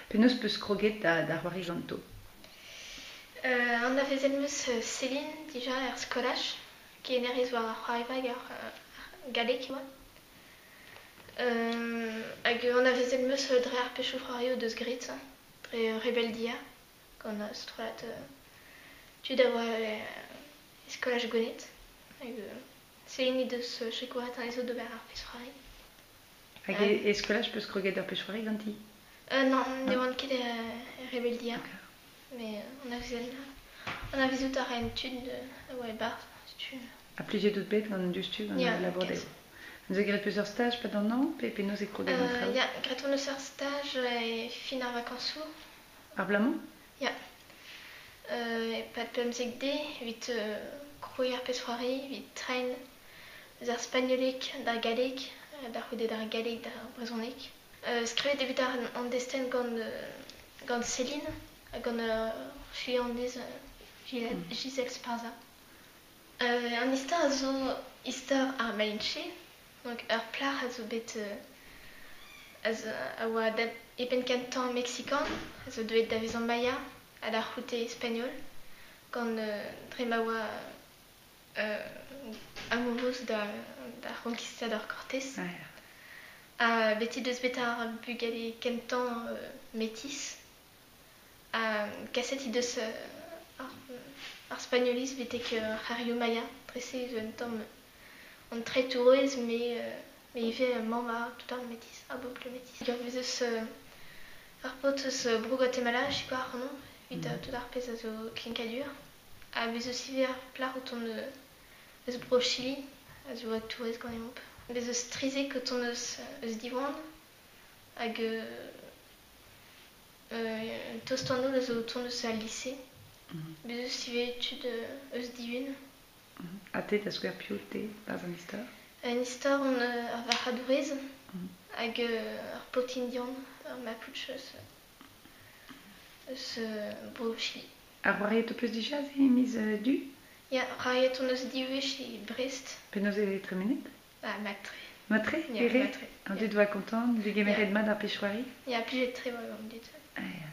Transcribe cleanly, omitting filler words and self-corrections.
Penaos 'peus kroget da c'hoari ganto? Anavezet 'm eus Céline dija er skolaj, kelennerez war ar c'hoariva hag ar galleg e oa. Hag anavezet 'm eus dre ar pezhioù c'hoari o deus graet, dre Rebeldia, gant strollad tud a oa e skolaj Gwened. Hag Céline he deus sikouret anezho d'ober ar pezh-c'hoari. Hag e skolaj 'peus kroget ur pezh-c'hoari ganti? Nann, ne oan ket er Rebeldia. Mais anavezout a raen tud a oa e-barzh, setu. Ha plijet out bet gant diouzhtu gant al labour dezho? Neuze graet 'peus ur staj 'pad an hañv pe penaos e kroget an traoù? Ya, graet hon eus ur staj e fin ar vakañsoù. Ar bloaz-mañ? Ya. E-pad 15 deiz evit krouiñ ar pezh-c'hoari, evit treiñ eus ar spagnoleg d'ar galleg, da c'houde d'ar galleg d'ar brezhoneg. Skrivet evit an destenn gant Céline ha gant ur chileanez Gisèle Sparza. An istor a zo istor ar Malinche, donc ur plac'h a zo bet a oa e penn-kentañ meksikan, a zo deuet da vezañ maya ha da c'houde spagnol, gant dre ma oa amourouz d'ar c'honkistador Cortés. Ha bet he deus bet ar bugale kentañ metis. Ha kaset he deus ar spagnoliz betek c'harioù maya. Dre-se zo un tamm an treitourez met ivez mamm ha tout ar metis, ar bobl metis. Ur vez eus ar paotr eus Bro-Guatemala a sikour ac'hanomp evit tout ar pezh a zo klinkadur. Ha bez' eus ivez ar plac'h o tont eus Bro-Chili a zo aktourez ganeomp. Bez' eus 13 o tont eus Diwan hag tost an holl a zo o tont eus al lise. Bez' eus ivez tud eus Dihun. Ha te, da skouer piv te 'barzh an istor? En istor on ur varc'hadourez hag ur paotr indian, ur Mapuche eus Bro-Chili. Ha c'hoariet ho peus dija se e miz Du? Ya, c'hoariet hon eus div wech e Brest. Penaos eo tremenet? Ah, mat-tre. Mat-tre, Ya, ere? mat-tre. An dud 'oa kontant, degemeret mat ar pezh-c'hoari? Ya, plijet-tre oa an dud. Ah, ya.